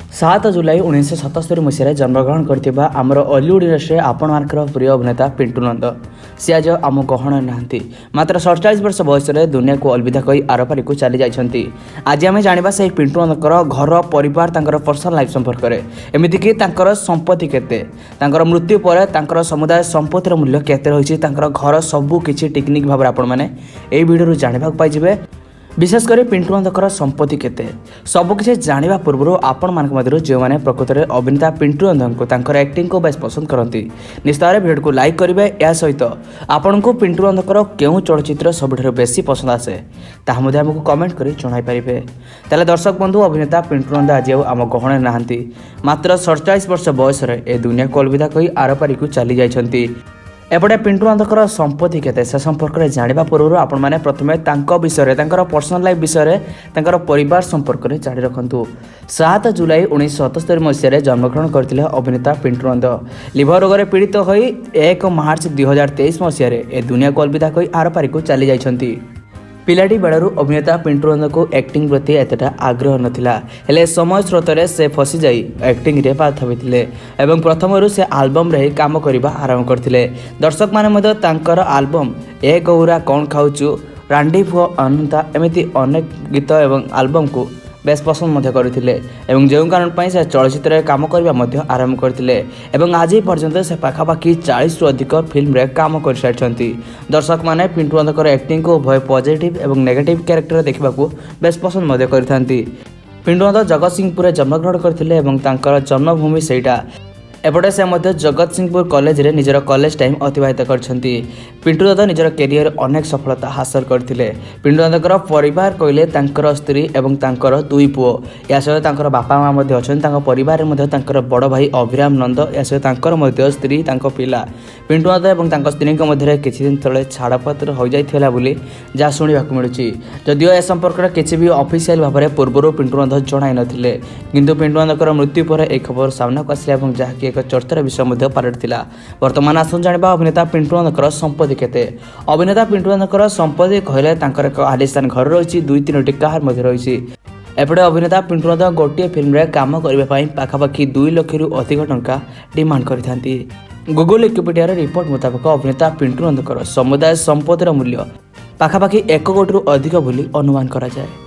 7 ଜୁଲାଇ 1977 ମସିହାରେ ଜନ୍ମଗ୍ରହଣ କରିଥିବା ଆମର ଅଲିଉଡ଼ ଇଣ୍ଡଷ୍ଟ୍ରିରେ ଆପଣମାନଙ୍କର ପ୍ରିୟ ଅଭିନେତା ପିଣ୍ଟୁ ନନ୍ଦ, ସେ ଆଜି ଆମ ଗହଣରେ ନାହାନ୍ତି। ମାତ୍ର 47 ବର୍ଷ ବୟସରେ ଦୁନିଆକୁ ଅଲବିଦା କହି ଆରପାରିକୁ ଚାଲି ଯାଇଛନ୍ତି। ଆଜି ଆମେ ଜାଣିବା ସେହି ପିଣ୍ଟୁ ନନ୍ଦଙ୍କର ଘର ପରିବାର, ତାଙ୍କର ପର୍ସନାଲ ଲାଇଫ୍ ସମ୍ପର୍କରେ, ଏମିତିକି ତାଙ୍କର ସମ୍ପତ୍ତି କେତେ, ତାଙ୍କର ମୃତ୍ୟୁ ପରେ ତାଙ୍କର ସମୁଦାୟ ସମ୍ପତ୍ତିର ମୂଲ୍ୟ କେତେ ରହିଛି, ତାଙ୍କର ଘର ସବୁ କିଛି ଟିକିନିଖି ଭାବରେ ଆପଣମାନେ ଏହି ଭିଡ଼ିଓରୁ ଜାଣିବାକୁ ପାଇଯିବେ। ବିଶେଷ କରି ପିଣ୍ଟୁ ନନ୍ଦଙ୍କର ସମ୍ପତ୍ତି କେତେ, ସବୁକିଛି ଜାଣିବା ପୂର୍ବରୁ ଆପଣମାନଙ୍କ ମଧ୍ୟରୁ ଯେଉଁମାନେ ପ୍ରକୃତରେ ଅଭିନେତା ପିଣ୍ଟୁ ନନ୍ଦଙ୍କୁ, ତାଙ୍କର ଆକ୍ଟିଂକୁ ବେଶ ପସନ୍ଦ କରନ୍ତି, ନିଶ୍ଚିତ ଭାବରେ ଭିଡ଼ିଓକୁ ଲାଇକ୍ କରିବେ। ଏହା ସହିତ ଆପଣଙ୍କୁ ପିଣ୍ଟୁ ନନ୍ଦଙ୍କର କେଉଁ ଚଳଚ୍ଚିତ୍ର ସବୁଠାରୁ ବେଶୀ ପସନ୍ଦ ଆସେ, ତାହା ମଧ୍ୟ ଆମକୁ କମେଣ୍ଟ କରି ଜଣାଇ ପାରିବେ। ତାହେଲେ ଦର୍ଶକ ବନ୍ଧୁ, ଅଭିନେତା ପିଣ୍ଟୁ ନନ୍ଦ ଆଜି ଆଉ ଆମ ଗହଣରେ ନାହାନ୍ତି। ମାତ୍ର 47 ବର୍ଷ ବୟସରେ ଏ ଦୁନିଆକୁ ଅଲବିଦା କହି ଆରପାରିକୁ ଚାଲି ଯାଇଛନ୍ତି। ଏପଟେ ପିଣ୍ଟୁ ନନ୍ଦଙ୍କର ସମ୍ପତ୍ତି କେତେ, ସେ ସମ୍ପର୍କରେ ଜାଣିବା ପୂର୍ବରୁ ଆପଣମାନେ ପ୍ରଥମେ ତାଙ୍କ ବିଷୟରେ, ତାଙ୍କର ପର୍ସନାଲ ଲାଇଫ୍ ବିଷୟରେ, ତାଙ୍କର ପରିବାର ସମ୍ପର୍କରେ ଜାଣି ରଖନ୍ତୁ। 7 ଜୁଲାଇ 1977 ମସିହାରେ ଜନ୍ମଗ୍ରହଣ କରିଥିଲେ ଅଭିନେତା ପିଣ୍ଟୁ ନନ୍ଦ। ଲିଭର ରୋଗରେ ପୀଡ଼ିତ ହୋଇ 1 ମାର୍ଚ୍ଚ 2023 ମସିହାରେ ଏ ଦୁନିଆକୁ ଅଲବିଦା କହି ଆରପାରିକୁ ଚାଲି ଯାଇଛନ୍ତି। ପିଲାଟି ବେଳରୁ ଅଭିନେତା ପିଣ୍ଟୁ ନନ୍ଦଙ୍କୁ ଆକ୍ଟିଂ ପ୍ରତି ଏତେଟା ଆଗ୍ରହ ନଥିଲା। ହେଲେ ସମୟ ସ୍ରୋତରେ ସେ ଫସିଯାଇ ଆକ୍ଟିଂରେ ବାଧ୍ୟ ହୋଇଥିଲେ ଏବଂ ପ୍ରଥମରୁ ସେ ଆଲବମ୍ରେ ହିଁ କାମ କରିବା ଆରମ୍ଭ କରିଥିଲେ। ଦର୍ଶକମାନେ ମଧ୍ୟ ତାଙ୍କର ଆଲବମ୍ ଏ ଗୌରା କ'ଣ ଖାଉଛୁ, ରାଣ୍ଡି ପୁଅ ଅନନ୍ତା, ଏମିତି ଅନେକ ଗୀତ ଏବଂ ଆଲବମ୍କୁ ବେଶ ପସନ୍ଦ ମଧ୍ୟ କରିଥିଲେ ଏବଂ ଯେଉଁ କାରଣ ପାଇଁ ସେ ଚଳଚ୍ଚିତ୍ରରେ କାମ କରିବା ମଧ୍ୟ ଆରମ୍ଭ କରିଥିଲେ ଏବଂ ଆଜି ପର୍ଯ୍ୟନ୍ତ ସେ ପାଖାପାଖି 40ରୁ ଅଧିକ ଫିଲ୍ମରେ କାମ କରିସାରିଛନ୍ତି। ଦର୍ଶକମାନେ ପିଣ୍ଟୁ ନନ୍ଦଙ୍କର ଆକ୍ଟିଂକୁ ଉଭୟ ପଜିଟିଭ୍ ଏବଂ ନେଗେଟିଭ୍ କ୍ୟାରେକ୍ଟର ଦେଖିବାକୁ ବେଶ ପସନ୍ଦ ମଧ୍ୟ କରିଥାନ୍ତି। ପିଣ୍ଟୁ ନନ୍ଦ ଜଗତସିଂହପୁରରେ ଜନ୍ମଗ୍ରହଣ କରିଥିଲେ ଏବଂ ତାଙ୍କର ଜନ୍ମଭୂମି ସେଇଟା। ଏପଟେ ସେ ମଧ୍ୟ ଜଗତସିଂହପୁର କଲେଜରେ ନିଜର କଲେଜ ଟାଇମ୍ ଅତିବାହିତ କରିଛନ୍ତି। ପିଣ୍ଟୁ ନନ୍ଦ ନିଜର କ୍ୟାରିୟର ଅନେକ ସଫଳତା ହାସଲ କରିଥିଲେ। ପିଣ୍ଟୁ ନନ୍ଦଙ୍କର ପରିବାର କହିଲେ ତାଙ୍କର ସ୍ତ୍ରୀ ଏବଂ ତାଙ୍କର ଦୁଇ ପୁଅ। ଏହା ସହିତ ତାଙ୍କର ବାପା ମା ମଧ୍ୟ ଅଛନ୍ତି। ତାଙ୍କ ପରିବାରରେ ମଧ୍ୟ ତାଙ୍କର ବଡ଼ ଭାଇ ଅଭିରାମ ନନ୍ଦ, ଏହା ସହିତ ତାଙ୍କର ମଧ୍ୟ ସ୍ତ୍ରୀ, ତାଙ୍କ ପିଲା। ପିଣ୍ଟୁ ନନ୍ଦ ଏବଂ ତାଙ୍କ ସ୍ତ୍ରୀଙ୍କ ମଧ୍ୟରେ କିଛି ଦିନ ତଳେ ଛାଡ଼ପତ୍ର ହୋଇଯାଇଥିଲା ବୋଲି ଯାହା ଶୁଣିବାକୁ ମିଳୁଛି। ଯଦିଓ ଏ ସମ୍ପର୍କରେ କିଛି ବି ଅଫିସିଆଲ ଭାବରେ ପୂର୍ବରୁ ପିଣ୍ଟୁ ନନ୍ଦ ଜଣାଇ ନଥିଲେ, କିନ୍ତୁ ପିଣ୍ଟୁ ନନ୍ଦଙ୍କର ମୃତ୍ୟୁ ପରେ ଏହି ଖବର ସାମ୍ନାକୁ ଆସିଲା ଏବଂ ଯାହାକି ଏକ ଚର୍ଚ୍ଚାର ବିଷୟ ମଧ୍ୟ ପାଲଟିଥିଲା। ବର୍ତ୍ତମାନ ଆସନ୍ତୁ ଜାଣିବା ଅଭିନେତା ପିଣ୍ଟୁ ନନ୍ଦଙ୍କର ସମ୍ପତ୍ତି କେତେ। ଅଭିନେତା ପିଣ୍ଟୁ ନନ୍ଦଙ୍କର ସମ୍ପତ୍ତି କହିଲେ ତାଙ୍କର ଏକ ଆଲିସାନ ଘର ରହିଛି, ଦୁଇ ତିନୋଟି କାର୍ ମଧ୍ୟ ରହିଛି। ଏପଟେ ଅଭିନେତା ପିଣ୍ଟୁ ନନ୍ଦ ଗୋଟିଏ ଫିଲ୍ମରେ କାମ କରିବା ପାଇଁ ପାଖାପାଖି 2 ଲକ୍ଷରୁ ଅଧିକ ଟଙ୍କା ଡିମାଣ୍ଡ କରିଥାନ୍ତି। ଗୁଗୁଲ ୱିକିପିଡ଼ିଆର ରିପୋର୍ଟ ମୁତାବକ ଅଭିନେତା ପିଣ୍ଟୁ ନନ୍ଦଙ୍କର ସମୁଦାୟ ସମ୍ପତ୍ତିର ମୂଲ୍ୟ ପାଖାପାଖି 1 କୋଟିରୁ ଅଧିକ ବୋଲି ଅନୁମାନ କରାଯାଏ।